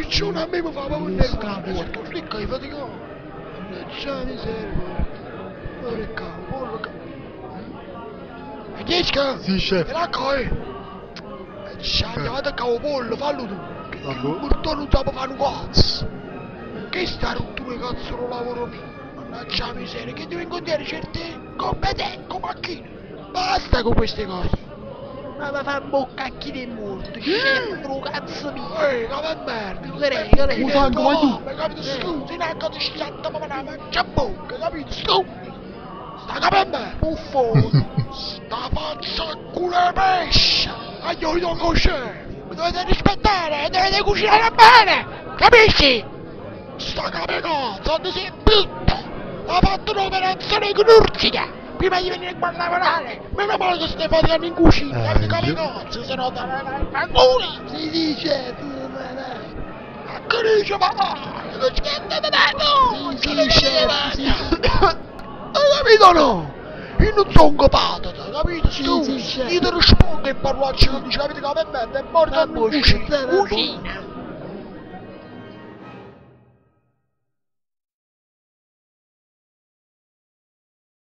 ciccione a me mi fa proprio nervoso, sto ricco di faticare. Mannaggia la miseria, guarda qua, pollo qua. Francesca? Sì, chef. E la coi? Ci ha chiamato qua 'o pollo, fallo tu. Che Vabbè. il mortone non sa fare un cazzo. Che sta rottura di cazzo lo lavoro mio? Mannaggia la miseria, che devo incontrare certe competenze come a chi? Basta con queste cose. Ma va fa bocca a chi è morto, chef, lo cazzo mio. Ehi, come merda! Che lei, che lei. Un sangue, vai tu. Ma capito, scusi, una cosa schiatta, ma una faccia bocca, capito? Scusi! Sta capendo? Buffone. Sta faccia a culo e pesce! Ma io non conosco! Mi dovete rispettare, dovete cucinare bene! Capisci? Sta capicozza, ti sei bitto! Ha fatto un'operazione chirurgica! Prima di venire qua a lavorare! Meno male che stai faticando in cucina, Eh, capito capicozza, se no te la fanculo! Si dice, tu, ma dai. Ma che dice papà? Non ci andate da noi! Sì, sì, chef, sì. Hai capito o no? Io non sono patata, capito? Sì, Tu, sì, chef. io te rispondo e parlo che dice, capito che per merda è morto Ma in boh, cucina. chef, Cucina!